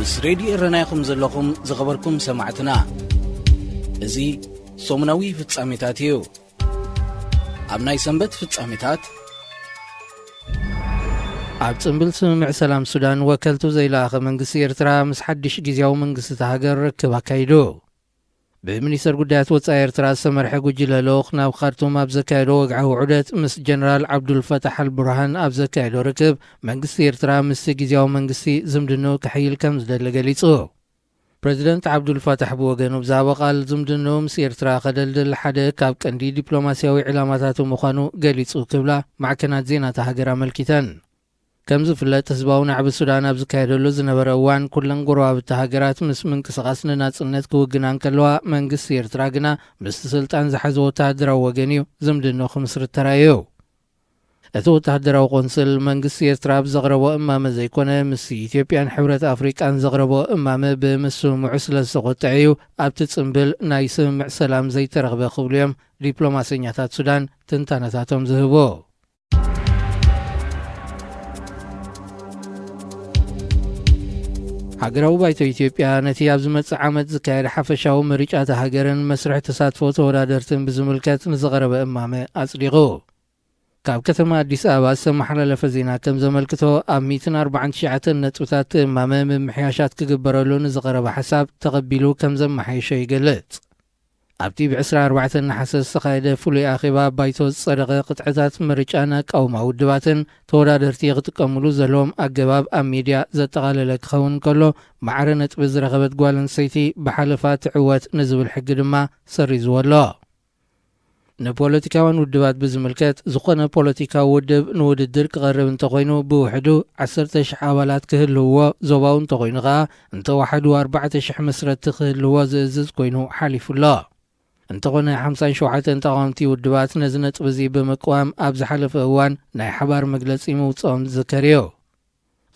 ምስ ሬድዮ ኤረና ኢኹም ዘለኹም ዝኸበርኩም ሰማዕትና። እዚ ሰሙናዊ ፍጻሜታት እዩ። ኣብ ናይ ሰንበት ፍጻሜታት፣ ኣብ ጽምብል ስምምዕ ሰላም ሱዳን ወከልቱ ዘይለኣኸ መንግስቲ ኤርትራ ምስ ሓድሽ ግዝያዊ መንግስቲ እታ ሃገር ርክብ ኣካይዱ። ብሚኒስተር ጉዳያት ወጻኢ ኤርትራ ዝተመርሐ ጉጅለ ልኡኽ ናብ ካርቱም ኣብ ዘካየዶ ወግዓዊ ዑደት፣ ምስ ጀነራል ዓብዱልፈታሕ ኣልቡርሃን ኣብ ዘካየዶ ርክብ፣ መንግስቲ ኤርትራ ምስቲ ግዝያዊ መንግስቲ ዝምድንኡ ከሕይል ከም ዝደሊ ገሊጹ። ፕረዚደንት ዓብዱልፋታሕ ብወገኑ ብዛዕባ ቃል ዝምድንኡ ምስ ኤርትራ ከደልድል ሓደ ካብ ቀንዲ ዲፕሎማስያዊ ዕላማታቱ ምዃኑ ገሊጹ ክብላ ማዕከናት ዜና እታ ሃገር ኣመልኪተን። ከም ዝፍለጥ፣ ህዝባዊ ናዕቢ ሱዳን ኣብ ዝካየደሉ ዝነበረ እዋን፣ ኩለን ጎረባብቲ ሃገራት ምስ ምንቅስቓስ ንናጽነት ክውግና እንከለዋ፣ መንግስቲ ኤርትራ ግና ምስቲ ስልጣን ዝሓዘ ወተሃደራዊ ወገን እዩ ዝምድንኡ ክምስርት ተራእዩ። እቲ ወተሃደራዊ ቆንስል፣ መንግስቲ ኤርትራ ኣብ ዘቕረቦ እማመ ዘይኮነ፣ ምስ ኢትዮጵያን ሕብረት ኣፍሪቃን ዘቕረቦ እማመ ብምስምምዑ ስለ ዝተቖጥዐ እዩ ኣብቲ ጽምብል ናይ ስምምዕ ሰላም ዘይተረኽበ ክብሉ እዮም ዲፕሎማሰኛታት ሱዳን ትንታነታቶም ዝህቡ። ሃገራዊ ባይቶ ኢትዮጵያ ነቲ ኣብ ዝመጽእ ዓመት ዝካየድ ሓፈሻዊ ምርጫ እታ ሃገርን መስርሕ ተሳትፎ ተወዳደርትን ብዝምልከት ንዝቐረበ እማመ ኣጽዲቑ። ካብ ከተማ ኣዲስ ኣበባ ዝተመሓላለፈ ዜና ከም ዘመልክቶ፣ ኣብ ሚእትን ኣርባዓን ትሽዓተን ነጥብታት እማመ ምምሕያሻት ክግበረሉ ንዝቐረበ ሓሳብ ተቐቢሉ ከም ዘመሓየሾ ይገልጽ። ኣብቲ ብ ዕስራን ኣርባዕተን ነሓሰ ዝተኻየደ ፍሉይ ኣኼባ ባይቶ ዝጸደቐ ቅጥዕታት ምርጫን ኣቃውማ ውድባትን ተወዳደርቲ ክጥቀምሉ ዘለዎም ኣገባብ ኣብ ሚድያ ዘጠቓለለ ክኸውን ከሎ፣ ማዕረ ነጥቢ ዝረኸበት ጓል ኣንስተይቲ ብሓለፋ ትዕወት ንዝብል ሕጊ ድማ ሰሪዝዎ ኣሎ። ንፖለቲካውያን ውድባት ብዝምልከት፣ ዝኾነ ፖለቲካዊ ውድብ ንውድድር ክቐርብ እንተኾይኑ፣ ብውሕዱ ዓሰርተ ሽሕ ኣባላት ክህልውዎ፣ ዞባዊ እንተኾይኑ ኸኣ፣ እንተወሓዱ ኣርባዕተ ሽሕ መስረቲ ክህልዎ ዝእዝዝ ኮይኑ ሓሊፉ ኣሎ። እንተኾነ፣ ሓምሳን ሸውዓተን ተቓወምቲ ውድባት ነዚ ነጥቢ እዚ ብምቅዋም፣ ኣብ ዝሓለፈ እዋን ናይ ሓባር መግለጺ ምውጽኦም ዝዝከር እዩ።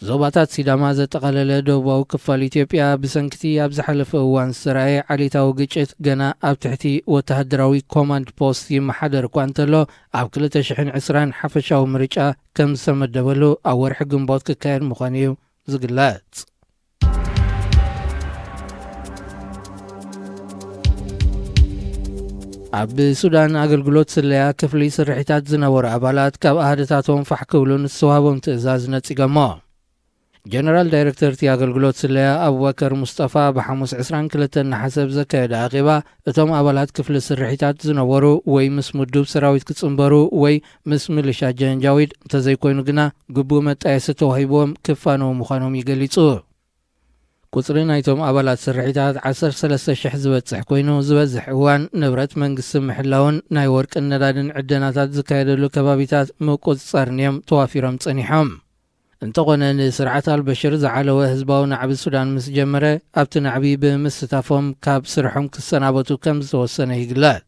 ዞባታት ሲዳማ ዘጠቓለለ ደቡባዊ ክፋል ኢትዮጵያ፣ ብሰንክቲ ኣብ ዝሓለፈ እዋን ዝተራእየ ዓሌታዊ ግጭት፣ ገና ኣብ ትሕቲ ወተሃደራዊ ኮማንድ ፖስት ይመሓደር እኳ እንተሎ፣ ኣብ ክልተ ሽሕን ዕስራን ሓፈሻዊ ምርጫ ከም ዝተመደበሉ ኣብ ወርሒ ግንቦት ክካየድ ምዃኑ እዩ ዝግለጽ። ኣብ ሱዳን ኣገልግሎት ስለያ ክፍሊ ስርሒታት ዝነበሩ ኣባላት ካብ ኣሃደታቶም ፋሕ ክብሉ ንዝተዋህቦም ትእዛዝ ነጺጎሞ። ጀነራል ዳይረክተር እቲ ኣገልግሎት ስለያ ኣቡበከር ሙስጠፋ ብሓሙስ ዕስራን ክልተን ነሓሰ ብዘካየደ ኣኼባ፣ እቶም ኣባላት ክፍሊ ስርሒታት ዝነበሩ ወይ ምስ ምዱብ ሰራዊት ክጽንበሩ ወይ ምስ ሚሊሻ ጀንጃዊድ፣ እንተዘይኮይኑ ግና ግቡእ መጣየሲ ተዋሂብዎም ክፋነዉ ምዃኖም እዩ ገሊጹ። ቁጽሪ ናይቶም ኣባላት ስርሒታት ዓሰርተ ሰለስተ ሽሕ ዝበጽሕ ኮይኑ፣ ዝበዝሕ እዋን ንብረት መንግስቲ ምሕላውን ናይ ወርቅን ነዳድን ዕደናታት ዝካየደሉ ከባቢታት ምቁጽጻርን እዮም ተዋፊሮም ጸኒሖም። እንተኾነ፣ ንስርዓት ኣልበሽር ዝዓለወ ህዝባዊ ናዕቢ ሱዳን ምስ ጀመረ፣ ኣብቲ ናዕቢ ብምስታፎም ካብ ስርሖም ክሰናበቱ ከም ዝተወሰነ ይግለጽ።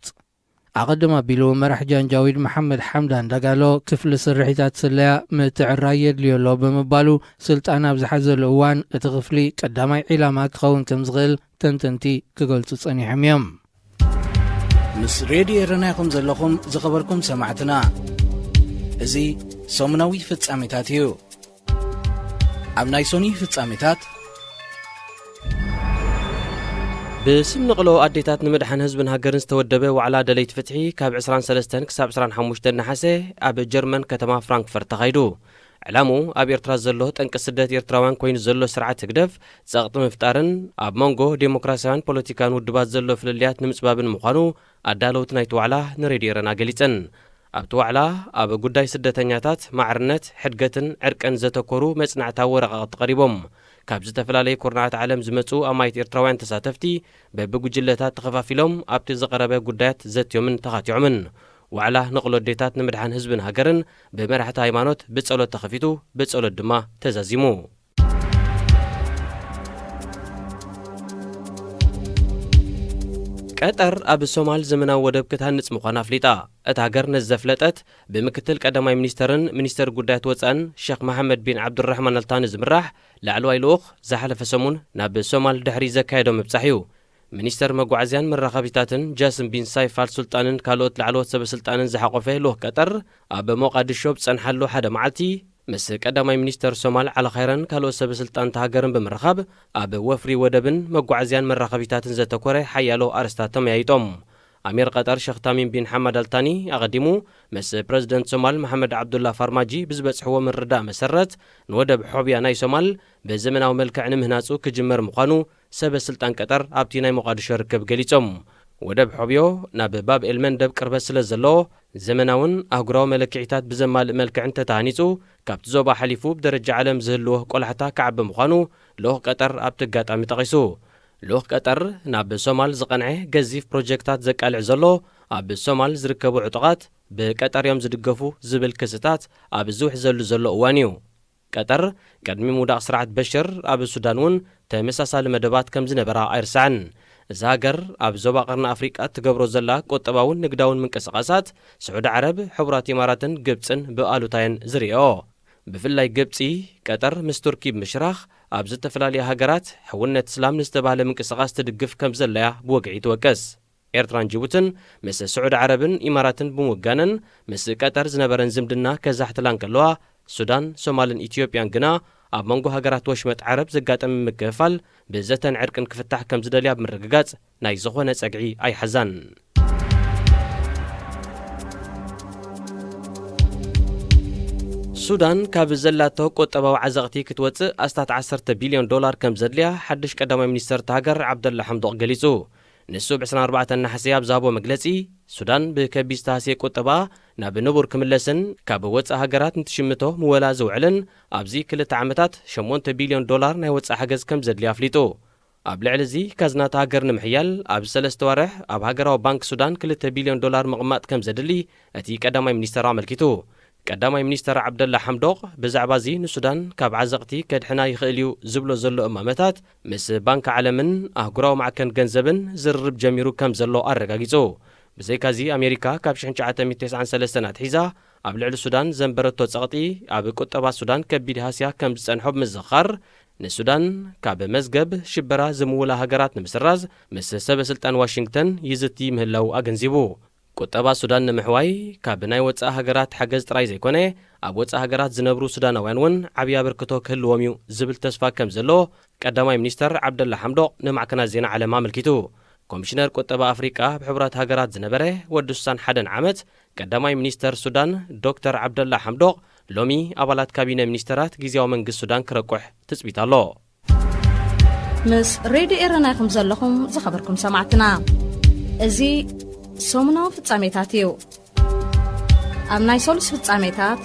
ኣቐድም ኣቢሉ፣ መራሕ ጃንጃዊድ መሓመድ ሓምዳን ዳጋሎ፣ ክፍሊ ስርሒታት ስለያ ምትዕራይ የድልዮ ኣሎ ብምባሉ፣ ስልጣን ኣብ ዝሓዘሉ እዋን፣ እቲ ክፍሊ ቀዳማይ ዒላማ ክኸውን ከም ዝኽእል ተንተንቲ ክገልጹ ጸኒሖም እዮም። ምስ ሬድዮ ኤረና ኢኹም ዘለኹም፣ ዝኸበርኩም ሰማዕትና። እዚ ሰሙናዊ ፍጻሜታት እዩ። ኣብ ናይ ሶኒ ፍጻሜታት፣ ብስም ንቕሎ ኣዴታት ንምድሓን ህዝብን ሃገርን ዝተወደበ ዋዕላ ደለይቲ ፍትሒ፣ ካብ ዕስራን ሰለስተን ክሳብ ዕስራን ሓሙሽተን ነሓሰ ኣብ ጀርመን ከተማ ፍራንክፈርት ተኻይዱ። ዕላምኡ፣ ኣብ ኤርትራ ዘሎ ጠንቂ ስደት ኤርትራውያን ኮይኑ ዘሎ ስርዓት ህግደፍ ጸቕጢ ምፍጣርን ኣብ መንጎ ዴሞክራስያውያን ፖለቲካን ውድባት ዘሎ ፍልልያት ንምጽባብን ምዃኑ ኣዳለውቲ ናይቲ ዋዕላ ንሬድዮ ኤረና ገሊጸን። ኣብቲ ዋዕላ፣ ኣብ ጉዳይ ስደተኛታት፣ ማዕርነት፣ ሕድገትን ዕርቅን ዘተኮሩ መጽናዕታዊ ወረቓቕቲ ቀሪቦም። ካብ ዝተፈላለየ ኩርናዓት ዓለም ዝመጹ ኣማኢት ኤርትራውያን ተሳተፍቲ፣ በብጉጅለታት ተኸፋፊሎም ኣብቲ ዝቐረበ ጉዳያት ዘትዮምን ተኻቲዖምን። ዋዕላ ንቕሎ ኣዴታት ንምድሓን ህዝብን ሃገርን ብመራሕቲ ሃይማኖት ብጸሎት ተኸፊቱ፣ ብጸሎት ድማ ተዛዚሙ። ቀጠር ኣብ ሶማል ዘመናዊ ወደብ ክትሃንጽ ምዃና ኣፍሊጣ። እታ ሃገር ነዚ ዘፍለጠት፣ ብምክትል ቀዳማይ ሚኒስተርን ሚኒስተር ጉዳያት ወጻእን ሸኽ መሓመድ ቢን ዓብዱራሕማን ኣልታኒ ዝምራሕ ላዕለዋይ ልኡኽ ዝሓለፈ ሰሙን ናብ ሶማል ድሕሪ ዘካየዶ ምብጻሕ እዩ። ሚኒስተር መጓዓዝያን መራኸቢታትን ጃስም ቢን ሳይፍ ኣል ሱልጣንን ካልኦት ላዕለዎት ሰበ ስልጣንን ዝሓቖፈ ልኡኽ ቀጠር፣ ኣብ ሞቓድሾ ብጸንሓሉ ሓደ መዓልቲ፣ ምስ ቀዳማይ ሚኒስተር ሶማል ዓሊ ኸይረን ካልኦት ሰበ ስልጣን እታ ሃገርን ብምርኻብ፣ ኣብ ወፍሪ ወደብን መጓዓዝያን መራኸቢታትን ዘተኮረ ሓያሎ ኣርእስታት ተመያይጦም። ኣሚር ቀጠር ሸኽ ታሚም ቢን ሓማድ ኣልታኒ ኣቐዲሙ ምስ ፕረዚደንት ሶማል መሓመድ ዓብዱላ ፋርማጂ ብዝበጽሕዎ ምርድዳእ መሰረት፣ ንወደብ ሖብያ ናይ ሶማል ብዘመናዊ መልክዕ ንምህናጹ ክጅመር ምዃኑ ሰበ ስልጣን ቀጠር ኣብቲ ናይ ሞቓድሾ ርክብ ገሊጾም። ወደብ ሖብዮ ናብ ባብ ኤል መንደብ ቅርበት ስለ ዘለዎ፣ ዘመናውን ኣህጉራዊ መለክዒታት ብዘማልእ መልክዕ እንተተሃኒጹ፣ ካብቲ ዞባ ሓሊፉ ብደረጃ ዓለም ዝህልዎ ቆላሕታ ክዓቢ ምዃኑ ልኡኽ ቀጠር ኣብቲ ኣጋጣሚ ጠቒሱ። ልኡኽ ቀጠር ናብ ሶማል ዝቐንዐ ገዚፍ ፕሮጀክታት ዘቃልዕ ዘሎ፣ ኣብ ሶማል ዝርከቡ ዕጡቓት ብቀጠር እዮም ዝድገፉ ዝብል ክስታት ኣብ ዝውሕዘሉ ዘሎ እዋን እዩ። ቀጠር ቅድሚ ምውዳቕ ስርዓት በሽር ኣብ ሱዳን እውን ተመሳሳሊ መደባት ከም ዝነበራ ኣይርሳዕን። እዛ ሃገር ኣብ ዞባ ቀርኒ ኣፍሪቃ እትገብሮ ዘላ ቁጠባውን ንግዳውን ምንቅስቓሳት፣ ስዑዲ ዓረብ፣ ሕቡራት ኢማራትን ግብጽን ብኣሉታ እየን ዝርእዮ። ብፍላይ ግብጺ፣ ቀጠር ምስ ቱርኪ ብምሽራኽ ኣብ ዝተፈላለያ ሃገራት ሕውነት እስላም ንዝተባህለ ምንቅስቓስ ትድግፍ ከም ዘለያ ብወግዒ ትወቅስ። ኤርትራን ጅቡትን ምስ ስዑዲ ዓረብን ኢማራትን ብምውጋነን ምስ ቀጠር ዝነበረን ዝምድና ከዛሕትላ እንከለዋ፣ ሱዳን፣ ሶማልን ኢትዮጵያን ግና ኣብ መንጎ ሃገራት ወሽመጥ ዓረብ ዘጋጠመ ምክፍፋል ብዘተን ዕርቅን ክፍታሕ ከም ዝደልያ ብምርግጋጽ ናይ ዝኾነ ጸግዒ ኣይሓዛን። ሱዳን ካብ ዘላቶ ቁጠባዊ ዓዘቕቲ ክትወጽእ ኣስታት ዓሰርተ ቢልዮን ዶላር ከም ዘድልያ ሓድሽ ቀዳማይ ሚኒስተር እታ ሃገር ዓብደላ ሓምዶቕ ገሊጹ። ንሱ ብ ዕስራን ኣርባዕተን ነሓሰ ኣብ ዝሃቦ መግለጺ፣ ሱዳን ብከቢድ ዝተሃስየ ቁጠባ ናብ ንቡር ክምለስን ካብ ወጻኢ ሃገራት ንትሽምቶ ምወላ ዝውዕልን ኣብዚ ክልተ ዓመታት ሸሞንተ ቢልዮን ዶላር ናይ ወጻኢ ሓገዝ ከም ዘድልያ ኣፍሊጡ። ኣብ ልዕሊ እዚ ካዝና እታ ሃገር ንምሕያል ኣብዚ ሰለስተ ዋርሕ ኣብ ሃገራዊ ባንክ ሱዳን ክልተ ቢልዮን ዶላር ምቕማጥ ከም ዘድሊ እቲ ቀዳማይ ሚኒስተር ኣመልኪቱ። ቀዳማይ ሚኒስተር ዓብደላ ሓምዶቕ ብዛዕባ እዚ ንሱዳን ካብ ዓዘቕቲ ከድሕና ይኽእል እዩ ዝብሎ ዘሎ እማመታት ምስ ባንክ ዓለምን ኣህጉራዊ ማዕከን ገንዘብን ዝርርብ ጀሚሩ ከም ዘሎ ኣረጋጊጹ። ብዘይካዚ ኣሜሪካ ካብ ሽሕን ትሽዓተ ሚእትን ተስዓን ሰለስተን ኣትሒዛ ኣብ ልዕሊ ሱዳን ዘንበረቶ ጸቕጢ ኣብ ቁጠባ ሱዳን ከቢድ ሃስያ ከም ዝጸንሖ ብምዝኽኻር፣ ንሱዳን ካብ መዝገብ ሽበራ ዝምውላ ሃገራት ንምስራዝ ምስ ሰበ ስልጣን ዋሽንግተን ይዝቲ ምህላው ኣገንዚቡ። ቁጠባ ሱዳን ንምሕዋይ ካብ ናይ ወጻኢ ሃገራት ሓገዝ ጥራይ ዘይኮነ፣ ኣብ ወጻኢ ሃገራት ዝነብሩ ሱዳናውያን እውን ዓብዪ ኣበርክቶ ክህልዎም እዩ ዝብል ተስፋ ከም ዘሎ ቀዳማይ ሚኒስተር ዓብደላ ሓምዶቕ ንማዕከናት ዜና ዓለም ኣመልኪቱ። ኮሚሽነር ቁጠባ ኣፍሪቃ ኣብ ሕቡራት ሃገራት ዝነበረ ወዲ ስሳን ሓደን ዓመት ቀዳማይ ሚኒስተር ሱዳን ዶክተር ዓብደላ ሓምዶቕ ሎሚ ኣባላት ካቢነ ሚኒስተራት ግዝያዊ መንግስቲ ሱዳን ክረቁሕ ትጽቢት ኣሎ። ምስ ሬድዮ ኤረና ኢኹም ዘለኹም ዝኸበርኩም ሰማዕትና። እዚ ሰሙናዊ ፍጻሜታት እዩ። ኣብ ናይ ሰሉስ ፍጻሜታት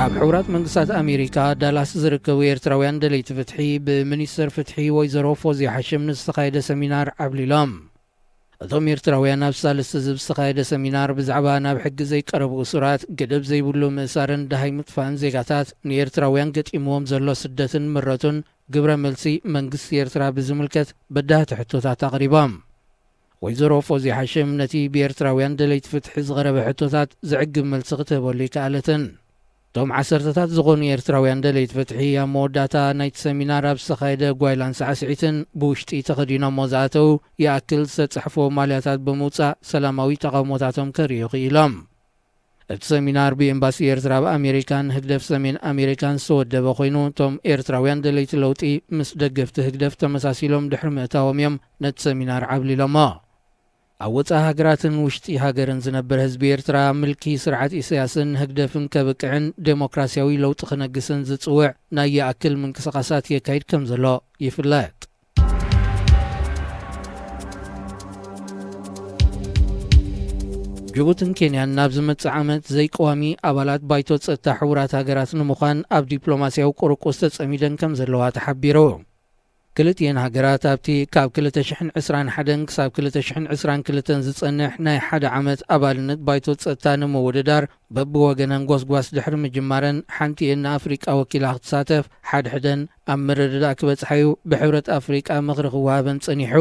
ኣብ ሕቡራት መንግስታት ኣሜሪካ ዳላስ ዝርከቡ ኤርትራውያን ደለይቲ ፍትሒ ብሚኒስተር ፍትሒ ወይዘሮ ፎዝያ ሓሽም ንዝተኻየደ ሰሚናር ዓብሊሎም። እቶም ኤርትራውያን ኣብ ሳልስቲ እዚ ዝተኻየደ ሰሚናር ብዛዕባ ናብ ሕጊ ዘይቀረቡ እሱራት፣ ገደብ ዘይብሉ ምእሳርን ደሃይ ምጥፋእን ዜጋታት ንኤርትራውያን ገጢምዎም ዘሎ ስደትን ምረቱን ግብረ መልሲ መንግስቲ ኤርትራ ብዝምልከት በዳህቲ ሕቶታት ኣቕሪቦም። ወይዘሮ ፎዝያ ሓሽም ነቲ ብኤርትራውያን ደለይቲ ፍትሒ ዝቐረበ ሕቶታት ዘዕግብ መልሲ ክትህበሉ ኣይከኣለትን። እቶም ዓሰርተታት ዝኾኑ ኤርትራውያን ደለይቲ ፍትሒ ኣብ መወዳእታ ናይቲ ሰሚናር ኣብ ዝተኻየደ ጓይላን ሳዕስዒትን ብውሽጢ ተኸዲኖሞ ዝኣተዉ ይኣክል ዝተጻሕፎ ማልያታት ብምውጻእ ሰላማዊ ተቓውሞታቶም ከርእዩ ክኢሎም። እቲ ሰሚናር ብኤምባሲ ኤርትራ ኣብ ኣሜሪካን ህግደፍ ሰሜን ኣሜሪካን ዝተወደበ ኮይኑ፣ እቶም ኤርትራውያን ደለይቲ ለውጢ ምስ ደገፍቲ ህግደፍ ተመሳሲሎም ድሕሪ ምእታዎም እዮም ነቲ ሰሚናር ዓብሊሎሞ። ኣብ ወጻኢ ሃገራትን ውሽጢ ሃገርን ዝነብር ህዝቢ ኤርትራ ምልኪ ስርዓት ኢሳያስን ህግደፍን ከብቅዕን ዴሞክራሲያዊ ለውጢ ክነግስን ዝጽውዕ ናይ ይኣክል ምንቅስቓሳት የካይድ ከም ዘሎ ይፍለጥ። ጅቡትን ኬንያን ናብ ዝመጽእ ዓመት ዘይቀዋሚ ኣባላት ባይቶ ጸጥታ ሕቡራት ሃገራት ንምዃን ኣብ ዲፕሎማስያዊ ቁርቁስ ተጸሚደን ከም ዘለዋ ተሓቢሩ። ክልቲኤን ሃገራት ኣብቲ ካብ ክልተ ሽሕን ዕስራን ሓደን ክሳብ ክልተ ሽሕን ዕስራን ክልተን ዝጸንሕ ናይ ሓደ ዓመት ኣባልነት ባይቶ ጸጥታ ንምውድዳር በብወገነን ጎስጓስ ድሕሪ ምጅማረን፣ ሓንቲኤን ንኣፍሪቃ ወኪላ ክትሳተፍ፣ ሓድሕደን ኣብ ምርድዳእ ክበጽሓዩ ብሕብረት ኣፍሪቃ ምኽሪ ክወሃበን ጸኒሑ።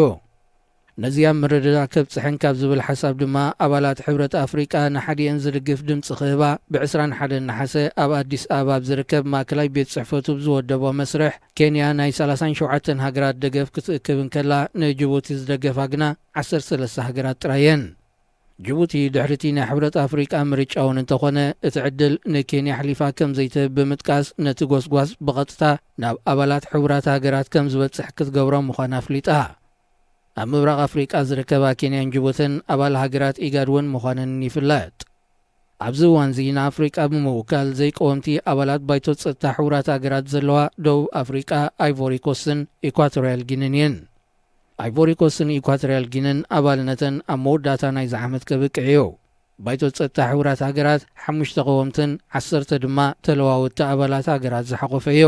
ነዚ ኣብ ምርድዳእ ከብጽሐን ካብ ዝብል ሓሳብ ድማ፣ ኣባላት ሕብረት ኣፍሪቃ ንሓዲኤን ዝድግፍ ድምጺ ክህባ፣ ብ ዕስራን ሓደን ነሓሰ ኣብ ኣዲስ ኣበባ ኣብ ዝርከብ ማእከላይ ቤት ጽሕፈቱ ብዝወደቦ መስርሕ፣ ኬንያ ናይ ሰላሳን ሸውዓተን ሃገራት ደገፍ ክትእክብ እንከላ፣ ንጅቡቲ ዝደገፋ ግና ዓሰርተ ሰለስተ ሃገራት ጥራይ እየን። ጅቡቲ ድሕሪቲ ናይ ሕብረት ኣፍሪቃ ምርጫ እውን እንተኾነ እቲ ዕድል ንኬንያ ኣሕሊፋ ከም ዘይትህብ ብምጥቃስ ነቲ ጎስጓስ ብቐጥታ ናብ ኣባላት ሕቡራት ሃገራት ከም ዝበጽሕ ክትገብሮ ምዃና ኣፍሊጣ። ኣብ ምብራቕ ኣፍሪቃ ዝርከባ ኬንያን ጅቡትን ኣባል ሃገራት ኢጋድ እውን ምዃነን ይፍለጥ። ኣብዚ እዋንዚ ንኣፍሪቃ ብምውካል ዘይቀወምቲ ኣባላት ባይቶ ጸጥታ ሕቡራት ሃገራት ዘለዋ ደቡብ ኣፍሪቃ፣ ኣይቮሪኮስን ኢኳቶርያል ጊንን እየን። ኣይቮሪኮስን ኢኳቶርያል ጊንን ኣባልነተን ኣብ መወዳእታ ናይዚ ዓመት ከብቅዕ እዩ። ባይቶ ጸጥታ ሕቡራት ሃገራት ሓሙሽተ ቀወምትን ዓሰርተ ድማ ተለዋወጥቲ ኣባላት ሃገራት ዝሓቖፈ እዩ።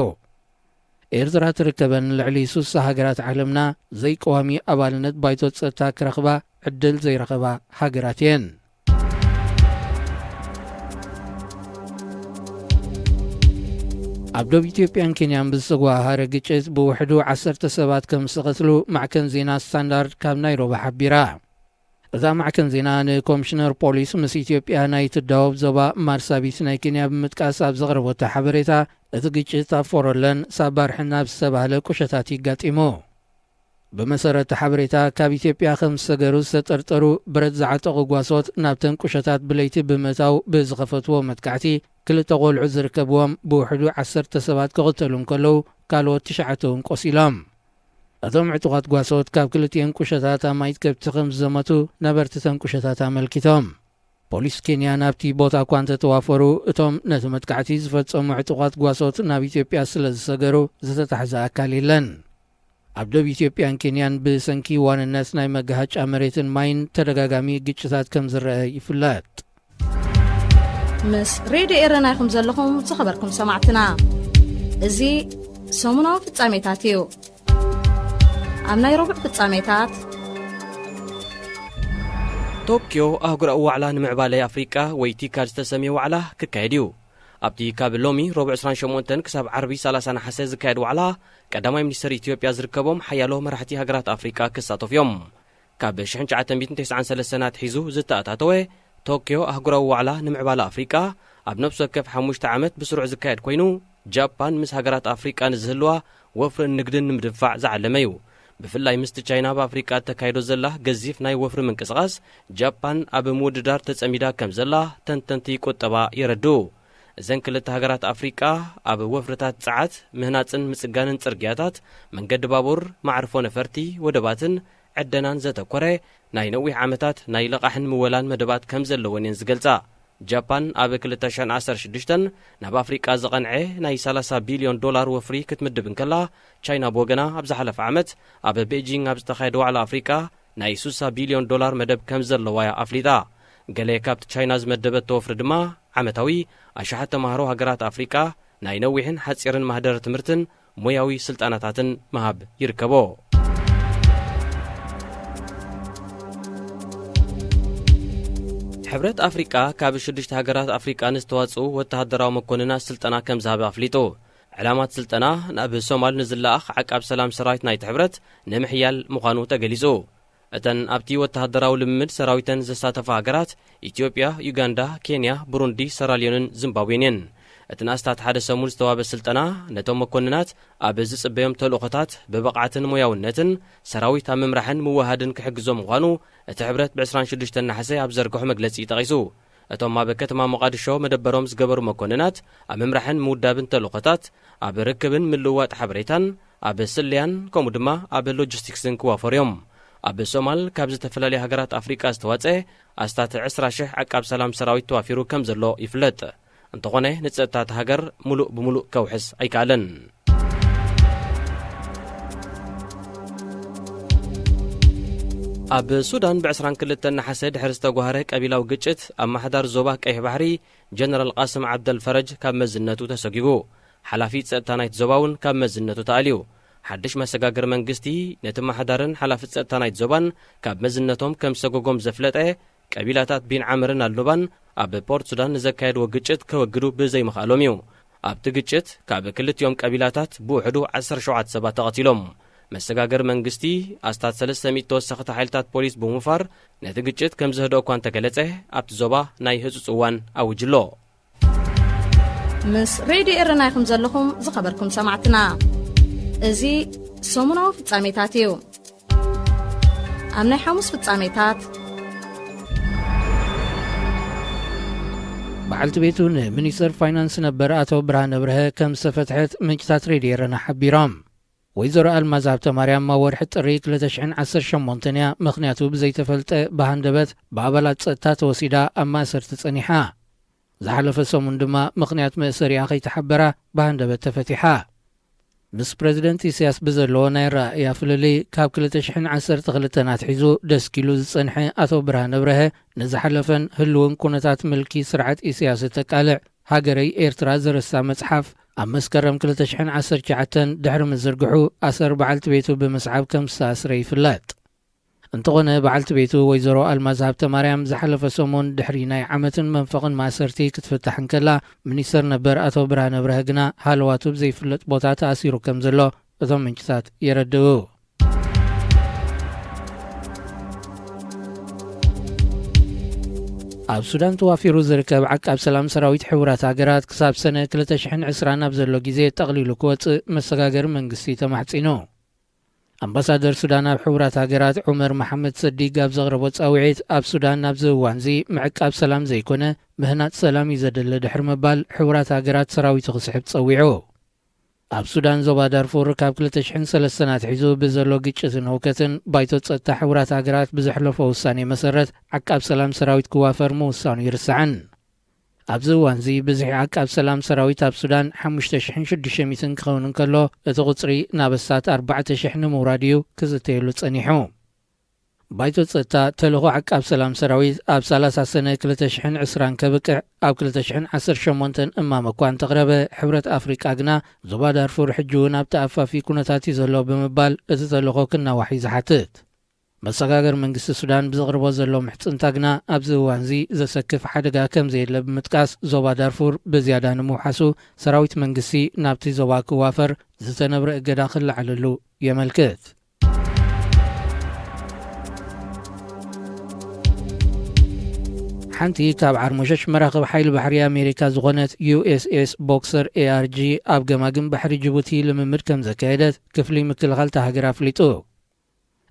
ኤርትራ ትርከበን ልዕሊ ሱሳ ሃገራት ዓለምና ዘይቀዋሚ ኣባልነት ባይቶ ጸጥታ ክረኽባ ዕድል ዘይረኸባ ሃገራት እየን። ኣብ ዶብ ኢትዮጵያን ኬንያን ብዝተጓሃረ ግጭት ብውሕዱ ዓሰርተ ሰባት ከም ዝተቐትሉ ማዕከን ዜና ስታንዳርድ ካብ ናይሮቢ ሓቢራ። እዛ ማዕከን ዜና ንኮሚሽነር ፖሊስ ምስ ኢትዮጵያ ናይ ትዳወብ ዞባ ማርሳቢት ናይ ኬንያ ብምጥቃስ ኣብ ዘቕረበቶ ሓበሬታ፣ እቲ ግጭት ኣብ ፎሮለን ሳባርሕን ኣብ ዝተባህለ ቁሸታት ይጋጢሙ። ብመሰረት ሓበሬታ፣ ካብ ኢትዮጵያ ከም ዝሰገሩ ዝተጠርጠሩ ብረት ዝዓጠቑ ጓሶት ናብተን ቁሸታት ብለይቲ ብምእታው ብዝኸፈትዎ መጥቃዕቲ ክልተ ቆልዑ ዝርከብዎም ብውሕዱ ዓሰርተ ሰባት ክቕተሉ እንከለዉ ካልኦት ትሽዓተ እውን ቆሲሎም። እቶም ዕጡቓት ጓሶት ካብ ክልቲኤን ቁሸታት ኣማኢት ከብቲ ከም ዝዘመቱ ነበርቲ ተን ቁሸታት ኣመልኪቶም። ፖሊስ ኬንያ ናብቲ ቦታ እኳ እንተተዋፈሩ፣ እቶም ነቲ መጥቃዕቲ ዝፈጸሙ ዕጡቓት ጓሶት ናብ ኢትዮጵያ ስለ ዝሰገሩ ዝተታሕዘ ኣካል የለን። ኣብ ደቡብ ኢትዮጵያን ኬንያን ብሰንኪ ዋንነት ናይ መጋሃጫ መሬትን ማይን ተደጋጋሚ ግጭታት ከም ዝረአ ይፍለጥ። ምስ ሬድዮ ኤረና ኢኹም ዘለኹም ዝኸበርኩም ሰማዕትና። እዚ ሰሙናዊ ፍጻሜታት እዩ። ኣብ ናይ ረቡዕ ፍጻሜታት፣ ቶክዮ ኣህጉራዊ ዋዕላ ንምዕባለ ኣፍሪቃ ወይ ቲካድ ዝተሰምየ ዋዕላ ክካየድ እዩ። ኣብቲ ካብ ሎሚ ረቡዕ ዕስራን ሸሞንተን ክሳብ ዓርቢ ሰላሳ ነሓሰ ዝካየድ ዋዕላ፣ ቀዳማይ ሚኒስተር ኢትዮጵያ ዝርከቦም ሓያሎ መራሕቲ ሃገራት ኣፍሪቃ ክሳተፉ እዮም። ካብ ሽሕን ትሽዓተ ሚእትን ተስዓን ሰለስተን ኣትሒዙ ዝተኣታተወ ቶክዮ ኣህጉራዊ ዋዕላ ንምዕባለ ኣፍሪቃ፣ ኣብ ነፍሲ ወከፍ ሓሙሽተ ዓመት ብስሩዕ ዝካየድ ኮይኑ፣ ጃፓን ምስ ሃገራት ኣፍሪቃ ንዝህልዋ ወፍርን ንግድን ንምድንፋዕ ዝዓለመ እዩ። ብፍላይ ምስቲ ቻይና ኣብ ኣፍሪቃ እተካይዶ ዘላ ገዚፍ ናይ ወፍሪ ምንቅስቓስ፣ ጃፓን ኣብ ምውድዳር ተጸሚዳ ከም ዘላ ተንተንቲ ቁጠባ የረድኡ። እዘን ክልተ ሃገራት ኣፍሪቃ ኣብ ወፍርታት ጸዓት፣ ምህናጽን ምጽጋንን ጽርግያታት፣ መንገዲ ባቡር፣ መዕርፎ ነፈርቲ፣ ወደባትን ዕደናን ዘተኮረ ናይ ነዊሕ ዓመታት ናይ ለቓሕን ምወላን መደባት ከም ዘለወን እየን ዝገልጻ። ጃፓን ኣብ ክልተ ሽሕን ዓሰርተ ሽዱሽተን ናብ ኣፍሪቃ ዝቐንዐ ናይ ሰላሳ ቢልዮን ዶላር ወፍሪ ክትምድብ እንከላ፣ ቻይና ብወገና ኣብ ዝሓለፈ ዓመት ኣብ ቤጂንግ ኣብ ዝተኻየደ ዋዕላ ኣፍሪቃ ናይ ስሳ ቢልዮን ዶላር መደብ ከም ዘለዋ እያ ኣፍሊጣ። ገለ ካብቲ ቻይና ዝመደበቶ ወፍሪ ድማ ዓመታዊ ኣሽሓት ተማሃሮ ሃገራት ኣፍሪቃ ናይ ነዊሕን ሓጺርን ማህደረ ትምህርትን ሞያዊ ስልጠናታትን ምሃብ ይርከቦ። ሕብረት ኣፍሪቃ ካብ ሽዱሽተ ሃገራት ኣፍሪቃ ንዝተዋጽኡ ወተሃደራዊ መኮንናት ስልጠና ከም ዝሃበ ኣፍሊጡ። ዕላማት ስልጠና ናብ ሶማል ንዝለኣኽ ዓቃብ ሰላም ሰራዊት ናይቲ ሕብረት ንምሕያል ምዃኑ ተገሊጹ። እተን ኣብቲ ወተሃደራዊ ልምምድ ሰራዊተን ዝሳተፋ ሃገራት ኢትዮጵያ፣ ዩጋንዳ፣ ኬንያ፣ ብሩንዲ፣ ሰራልዮንን ዚምባብዌን እየን። እቲ ንኣስታት ሓደ ሰሙን ዝተዋህበ ስልጠና ነቶም መኮንናት ኣብ ዝጽበዮም ተልእኾታት ብብቕዓትን ሞያውነትን ሰራዊት ኣብ ምምራሕን ምውሃድን ክሕግዞም ምዃኑ እቲ ሕብረት ብ ዕስራን ሽዱሽተን ነሓሰ ኣብ ዘርግሖ መግለጺ ጠቒሱ። እቶም ኣብ ከተማ ሞቓድሾ መደበሮም ዝገበሩ መኮንናት ኣብ ምምራሕን ምውዳብን ተልእኾታት፣ ኣብ ርክብን ምልውዋጥ ሓበሬታን፣ ኣብ ስለያን ከምኡ ድማ ኣብ ሎጂስቲክስን ክዋፈሩ እዮም። ኣብ ሶማል ካብ ዝተፈላለዩ ሃገራት ኣፍሪቃ ዝተዋጸ ኣስታት ዕስራ ሽሕ ዓቃብ ሰላም ሰራዊት ተዋፊሩ ከም ዘሎ ይፍለጥ። እንተኾነ ንጸጥታ እታ ሃገር ሙሉእ ብሙሉእ ከውሕስ ኣይከኣለን። ኣብ ሱዳን ብ ዕስራን ክልተን ነሓሰ ድሕሪ ዝተጓህረ ቀቢላዊ ግጭት ኣመሓዳሪ ዞባ ቀይሕ ባሕሪ ጀነራል ቃስም ዓብደል ፈረጅ ካብ መዝነቱ ተሰጒጉ። ሓላፊ ጸጥታ ናይቲ ዞባ እውን ካብ መዝነቱ ተኣልዩ። ሓድሽ መሰጋገሪ መንግስቲ ነቲ ኣመሓዳርን ሓላፊ ጸጥታ ናይቲ ዞባን ካብ መዝነቶም ከም ዝሰጎጎም ዘፍለጠ፣ ቀቢላታት ቢን ዓምርን ኣልኑባን ኣብ ፖርት ሱዳን ንዘካየድዎ ግጭት ከወግዱ ብዘይምኽኣሎም እዩ። ኣብቲ ግጭት ካብ ክልቲኦም ቀቢላታት ብውሕዱ ዓሰርተ ሸውዓተ ሰባት ተቐቲሎም። መሰጋገሪ መንግስቲ ኣስታት ሰለስተ ሚእቲ ተወሰኽቲ ሓይልታት ፖሊስ ብምውፋር ነቲ ግጭት ከም ዘህድኦ እኳ እንተገለጸ፣ ኣብቲ ዞባ ናይ ህጹጽ እዋን ኣዊጁ ኣሎ። ምስ ሬድዮ ኤረና ኢኹም ዘለኹም ዝኸበርኩም ሰማዕትና። እዚ ሰሙናዊ ፍጻሜታት እዩ። ኣብ ናይ ሓሙስ ፍጻሜታት፣ በዓልቲ ቤቱ ንሚኒስተር ፋይናንስ ነበር ኣቶ ብርሃነ ብርሀ ከም ዝተፈትሐት ምንጭታት ሬድዮ ኤረና ሓቢሮም። ወይዘሮ ኣልማዝ ሃብተማርያም ኣብ ወርሒ ጥሪ ክልተ ሽሕን ዓሰርተ ሸሞንተን እያ ምኽንያቱ ብዘይተፈልጠ ብሃንደበት ብኣባላት ጸጥታ ተወሲዳ ኣብ ማእሰርቲ ጸኒሓ። ዝሓለፈ ሰሙን ድማ ምኽንያት መእሰሪኣ ከይተሓበራ ብሃንደበት ተፈቲሓ። ምስ ፕረዚደንት ኢሳያስ ብዘለዎ ናይ ኣረኣእያ ፍልልይ ካብ ክልተ ሽሕን ዓሰርተ ክልተን ኣትሒዙ ደስኪሉ ዝጸንሐ ኣቶ ብርሃነ ብርሀ ንዝሓለፈን ህልውን ኩነታት ምልኪ ስርዓት ኢሳያስ እተቃልዕ ሃገረይ ኤርትራ ዝርሳ መጽሓፍ ኣብ መስከረም ክልተ ሽሕን ዓሰርተ ትሽዓተን ድሕሪ ምዝርግሑ ኣሰር በዓልቲ ቤቱ ብምስዓብ ከም ዝተኣስረ ይፍለጥ። እንተኾነ በዓልቲ ቤቱ ወይዘሮ ኣልማዝ ሃብተማርያም ዝሓለፈ ሰሙን ድሕሪ ናይ ዓመትን መንፈቕን ማእሰርቲ ክትፍታሕ እንከላ፣ ሚኒስተር ነበር ኣቶ ብርሃነ ብርሀ ግና ሃለዋቱ ብዘይፍለጥ ቦታ ተኣሲሩ ከም ዘሎ እቶም ምንጭታት የረድኡ። ኣብ ሱዳን ተዋፊሩ ዝርከብ ዓቃብ ሰላም ሰራዊት ሕቡራት ሃገራት ክሳብ ሰነ ክልተ ሽሕን ዕስራን ኣብ ዘሎ ግዜ ጠቕሊሉ ክወጽእ መሰጋገሪ መንግስቲ ተማሕጺኑ። ኣምባሳደር ሱዳን ኣብ ሕቡራት ሃገራት ዑመር መሓመድ ሰዲግ ኣብ ዘቕረቦ ጻውዒት፣ ኣብ ሱዳን ኣብዚ እዋንዚ ምዕቃብ ሰላም ዘይኮነ ምህናጽ ሰላም እዩ ዘድሊ ድሕሪ ምባል፣ ሕቡራት ሃገራት ሰራዊቱ ክስሕብ ጸዊዑ። ኣብ ሱዳን ዞባ ዳርፉር ካብ ክልተ ሽሕን ሰለስተን ኣትሒዙ ብዘሎ ግጭትን ህውከትን፣ ባይቶ ጸጥታ ሕቡራት ሃገራት ብዘሕለፎ ውሳኔ መሰረት ዓቃብ ሰላም ሰራዊት ክዋፈር ምውሳኑ ይርሳዕን። ኣብዚ እዋንዚ ብዝሒ ዓቃብ ሰላም ሰራዊት ኣብ ሱዳን ሓሙሽተ ሽሕን ሽዱሽተ ሚእትን ክኸውን እንከሎ፣ እቲ ቁጽሪ ናብ ኣስታት ኣርባዕተ ሽሕ ንምውራድ እዩ ክዝተየሉ ጸኒሑ። ባይቶ ጸጥታ ተልእኾ ዓቃብ ሰላም ሰራዊት ኣብ ሰላሳ ሰነ ክልተ ሽሕን ዕስራን ከብቅዕ ኣብ ክልተ ሽሕን ዓሰርተ ሸሞንተን እማመ እኳ እንተቕረበ፣ ሕብረት ኣፍሪቃ ግና ዞባ ዳርፉር ሕጂ እውን ኣብ ተኣፋፊ ኩነታት እዩ ዘሎ ብምባል እቲ ተልእኾ ክናዋሕ እዩ ዝሓትት። መሰጋገር መንግስቲ ሱዳን ብዘቕርቦ ዘሎ ምሕጽንታ ግና ኣብዚ እዋንዚ ዘሰክፍ ሓደጋ ከም ዘየለ ብምጥቃስ፣ ዞባ ዳርፉር ብዝያዳ ንምውሓሱ ሰራዊት መንግስቲ ናብቲ ዞባ ክዋፈር ዝተነብረ እገዳ ክለዓለሉ የመልክት። ሓንቲ ካብ ዓርሞሸሽ መራኽብ ሓይሊ ባሕሪ ኣሜሪካ ዝኾነት ዩ ኤስ ኤስ ቦክሰር ኤ ኣር ጂ ኣብ ገማግም ባሕሪ ጅቡቲ ልምምድ ከም ዘካየደት ክፍሊ ምክልኻል እታ ሃገር ኣፍሊጡ።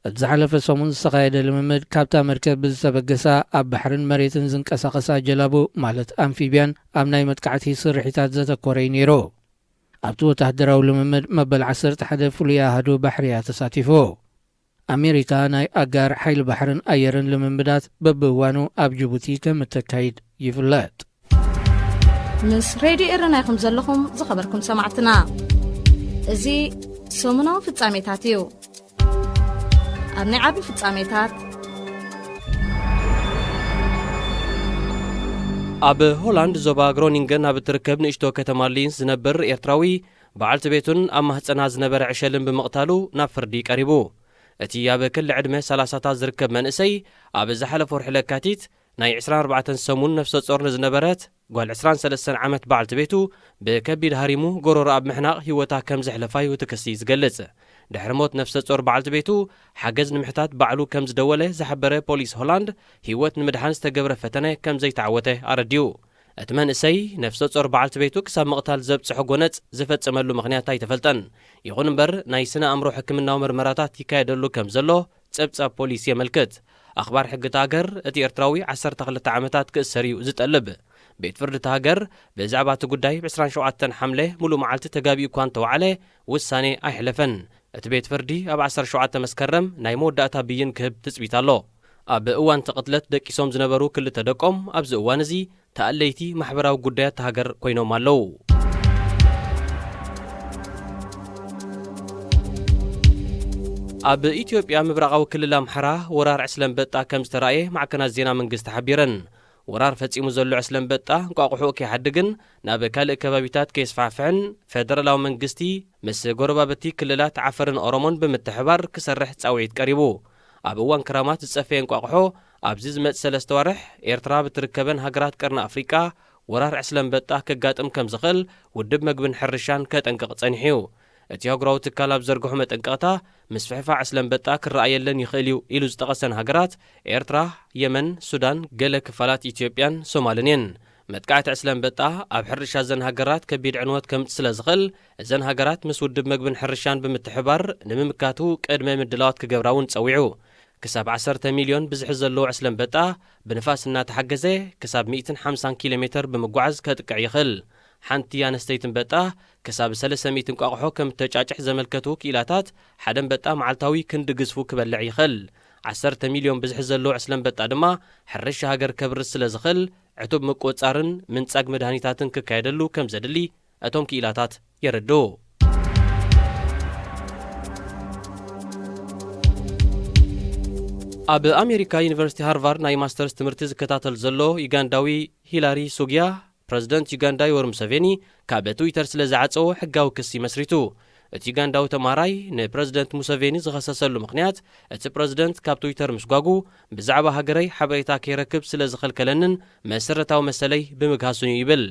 እቲ ዝሓለፈ ሰሙን ዝተኻየደ ልምምድ፣ ካብታ መርከብ ብዝተበገሳ ኣብ ባሕርን መሬትን ዝንቀሳቐሳ ጀላቡ ማለት ኣምፊብያን ኣብ ናይ መጥቃዕቲ ስርሒታት ዘተኮረ እዩ ነይሩ። ኣብቲ ወተሃደራዊ ልምምድ መበል ዓሰርተ ሓደ ፍሉይ ኣሃዱ ባሕሪ እያ ተሳቲፉ። ኣሜሪካ ናይ ኣጋር ሓይሊ ባሕርን ኣየርን ልምምዳት በብእዋኑ ኣብ ጅቡቲ ከም እተካይድ ይፍለጥ። ምስ ሬድዮ ኤረና ኢኹም ዘለኹም ዝኸበርኩም ሰማዕትና። እዚ ሰሙናዊ ፍጻሜታት እዩ። ኣብ ናይ ዓቢ ፍጻሜታት፣ ኣብ ሆላንድ ዞባ ግሮኒንገን ኣብ እትርከብ ንእሽቶ ከተማ ሊንስ ዝነብር ኤርትራዊ፣ በዓልቲ ቤቱን ኣብ ማህጸና ዝነበረ ዕሸልን ብምቕታሉ ናብ ፍርዲ ቀሪቡ። እቲ ኣብ ክሊ ዕድመ ሰላሳታት ዝርከብ መንእሰይ፣ ኣብ ዝሓለፈ ወርሒ ለካቲት ናይ ዕስራን ኣርባዕተን ሰሙን ነፍሰ ጾር ንዝነበረት ጓል ዕስራን ሰለስተን ዓመት በዓልቲ ቤቱ ብከቢድ ሃሪሙ ጎሮሮ ኣብ ምሕናቕ ህይወታ ከም ዘሕለፋ እዩ እቲ ክሲ ዝገልጽ። ድሕሪ ሞት ነፍሰ ጾር በዓልቲ ቤቱ ሓገዝ ንምሕታት ባዕሉ ከም ዝደወለ ዝሓበረ ፖሊስ ሆላንድ፣ ህይወት ንምድሓን ዝተገብረ ፈተነ ከም ዘይተዓወተ ኣረዲኡ። እቲ መንእሰይ ነፍሰ ጾር በዓልቲ ቤቱ ክሳብ ምቕታል ዘብጽሖ ጎነጽ ዝፈጸመሉ ምኽንያት ኣይተፈልጠን። ይኹን እምበር ናይ ስነ ኣእምሮ ሕክምናዊ ምርመራታት ይካየደሉ ከም ዘሎ ጸብጻብ ፖሊስ የመልክት። ኣኽባር ሕጊ እታ ሃገር እቲ ኤርትራዊ ዓሰርተ ክልተ ዓመታት ክእሰር እዩ ዝጠልብ። ቤት ፍርዲ እታ ሃገር ብዛዕባ እቲ ጉዳይ ብ ዕስራን ሸውዓተን ሓምለ ሙሉእ መዓልቲ ተጋቢኡ እኳ እንተወዓለ ውሳኔ ኣይሕለፈን። እቲ ቤት ፍርዲ ኣብ ዓሰርተ ሸውዓተ መስከረም ናይ መወዳእታ ብይን ክህብ ትጽቢት ኣሎ። ኣብ እዋን እቲ ቅትለት ደቂሶም ዝነበሩ ክልተ ደቆም ኣብዚ እዋን እዚ ተኣለይቲ ማሕበራዊ ጉዳያት እታ ሃገር ኮይኖም ኣለዉ። ኣብ ኢትዮጵያ ምብራቓዊ ክልል ኣምሓራ ወራር ዕስለ ኣንበጣ ከም ዝተራእየ ማዕከናት ዜና መንግስቲ ሓቢረን። ወራር ፈጺሙ ዘሎ ዕስለ ኣንበጣ እንቋቑሖኡ ከይሓድግን ናብ ካልእ ከባቢታት ከየስፋሕፍሕን ፈደራላዊ መንግስቲ ምስ ጎረባብቲ ክልላት ዓፈርን ኦሮሞን ብምትሕባር ክሰርሕ ጻውዒት ቀሪቡ። ኣብ እዋን ክራማት ዝጸፈየ እንቋቑሖ ኣብዚ ዝመጽእ ሰለስተ ዋርሕ ኤርትራ ብትርከበን ሃገራት ቀርኒ ኣፍሪቃ ወራር ዕስለ ኣንበጣ ከጋጥም ከም ዝኽእል ውድብ መግብን ሕርሻን ከጠንቅቕ ጸኒሑ እዩ። እቲ ኣህጉራዊ ትካል ኣብ ዘርግሖ መጠንቀቕታ፣ ምስፍሕፋሕ ዕስለ ኣንበጣ ክረኣየለን ይኽእል እዩ ኢሉ ዝጠቐሰን ሃገራት ኤርትራ፣ የመን፣ ሱዳን፣ ገለ ክፋላት ኢትዮጵያን ሶማልን እየን። መጥቃዕቲ ዕስለ ኣንበጣ ኣብ ሕርሻ እዘን ሃገራት ከቢድ ዕንወት ከምጽእ ስለ ዝኽእል፣ እዘን ሃገራት ምስ ውድብ መግብን ሕርሻን ብምትሕባር ንምምካቱ ቅድመ ምድላዋት ክገብራ እውን ጸዊዑ። ክሳብ ዓሰርተ ሚልዮን ብዝሒ ዘለዎ ዕስለ ኣንበጣ ብንፋስ እናተሓገዘ ክሳብ ሚእትን ሓምሳን ኪሎ ሜተር ብምጓዓዝ ከጥቅዕ ይኽእል። ሓንቲ ኣነስተይቲ ኣንበጣ ክሳብ ሰለስተ ሚእቲ እንቋቑሖ ከም እተጫጭሕ ዘመልከቱ ክኢላታት፣ ሓደ ኣንበጣ መዓልታዊ ክንዲ ግዝፉ ክበልዕ ይኽእል። ዓሰርተ ሚልዮን ብዝሒ ዘለዎ ዕስለ ኣንበጣ ድማ ሕርሻ ሃገር ከብርስ ስለ ዝኽእል፣ ዕቱብ ምቁጽጻርን ምንጻግ መድሃኒታትን ክካየደሉ ከም ዘድሊ እቶም ክኢላታት የረድኡ። ኣብ ኣሜሪካ ዩኒቨርሲቲ ሃርቫርድ ናይ ማስተርስ ትምህርቲ ዝከታተል ዘሎ ዩጋንዳዊ ሂላሪ ሱግያ፣ ፕረዚደንት ዩጋንዳ ዮወሪ ሙሰቬኒ ካብ ትዊተር ስለ ዝዓጸዎ ሕጋዊ ክሲ መስሪቱ። እቲ ዩጋንዳዊ ተማሃራይ ንፕረዚደንት ሙሰቬኒ ዝኸሰሰሉ ምኽንያት፣ እቲ ፕረዚደንት ካብ ትዊተር ምስጓጉ ብዛዕባ ሃገረይ ሓበሬታ ከይረክብ ስለ ዝኸልከለንን መሰረታዊ መሰለይ ብምግሃሱን እዩ ይብል።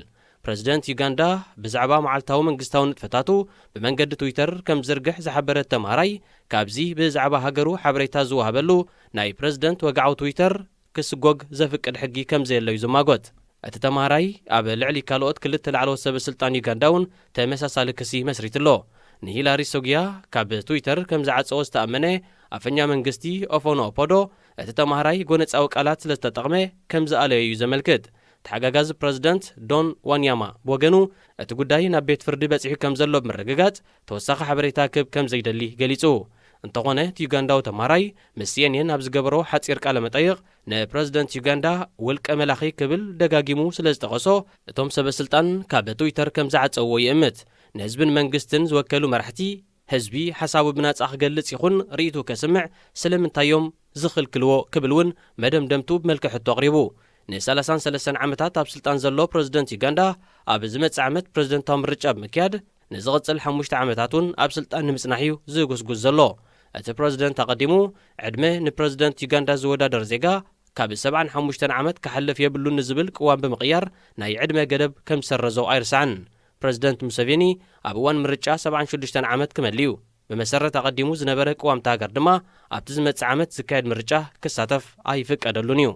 ፕረዚደንት ዩጋንዳ ብዛዕባ መዓልታዊ መንግስታዊ ንጥፈታቱ ብመንገዲ ትዊተር ከም ዝርግሕ ዝሓበረ ተማሃራይ፣ ካብዚ ብዛዕባ ሃገሩ ሓበሬታ ዝወሃበሉ ናይ ፕረዚደንት ወግዓዊ ትዊተር ክስጎግ ዘፍቅድ ሕጊ ከም ዘየሎ እዩ ዝማጎት። እቲ ተማሃራይ ኣብ ልዕሊ ካልኦት ክልተ ላዕለዎት ሰበ ስልጣን ዩጋንዳ እውን ተመሳሳሊ ክሲ መስሪቱ ኣሎ። ንሂላሪ ሶግያ ካብ ትዊተር ከም ዝዓጸዎ ዝተኣመነ ኣፈኛ መንግስቲ ኦፎኖ ኦፖዶ፣ እቲ ተማሃራይ ጎነጻዊ ቃላት ስለ ዝተጠቕመ ከም ዝኣለዮ እዩ ዘመልክት። ተሓጋጋዚ ፕረዚደንት ዶን ዋንያማ ብወገኑ፣ እቲ ጉዳይ ናብ ቤት ፍርዲ በጺሑ ከም ዘሎ ብምርግጋጽ፣ ተወሳኺ ሓበሬታ ክህብ ከም ዘይደሊ ገሊጹ። እንተኾነ፣ እቲ ዩጋንዳዊ ተማሃራይ ምስ ሲኤንኤን ኣብ ዝገበሮ ሓጺር ቃለ መጠይቕ፣ ንፕረዚደንት ዩጋንዳ ውልቀ መላኺ ክብል ደጋጊሙ ስለ ዝጠቐሶ፣ እቶም ሰበ ስልጣን ካብ ትዊተር ከም ዝዓጸውዎ ይእምት። ንህዝብን መንግስትን ዝወከሉ መራሕቲ፣ ህዝቢ ሓሳቡ ብናጻ ክገልጽ ይኹን ርእይቱ ከስምዕ ስለምንታይ እዮም ዝኽልክልዎ ክብል እውን መደምደምቱ ብመልክዕ ሕቶ ኣቕሪቡ። ን33 ዓመታት ኣብ ስልጣን ዘሎ ፕረዚደንት ዩጋንዳ፣ ኣብ ዝመጽእ ዓመት ፕረዚደንታዊ ምርጫ ብምክያድ፣ ንዝቕጽል ሓሙሽተ ዓመታት እውን ኣብ ስልጣን ንምጽናሕ እዩ ዝጉስጉስ ዘሎ። እቲ ፕረዚደንት ኣቐዲሙ፣ ዕድመ ንፕረዚደንት ዩጋንዳ ዝወዳደር ዜጋ ካብ ሰብዓን ሓሙሽተን ዓመት ክሓልፍ የብሉን ንዝብል ቅዋም ብምቕያር፣ ናይ ዕድመ ገደብ ከም ዝሰረዞ ኣይርሳዕን። ፕረዚደንት ሙሰቬኒ ኣብ እዋን ምርጫ ሰብዓን ሽዱሽተን ዓመት ክመልእ እዩ። ብመሰረት ኣቐዲሙ ዝነበረ ቅዋም እታ ሃገር ድማ፣ ኣብቲ ዝመጽእ ዓመት ዝካየድ ምርጫ ክሳተፍ ኣይፍቀደሉን እዩ።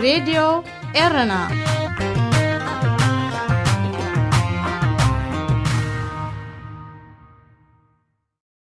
ሬድዮ ኤረና።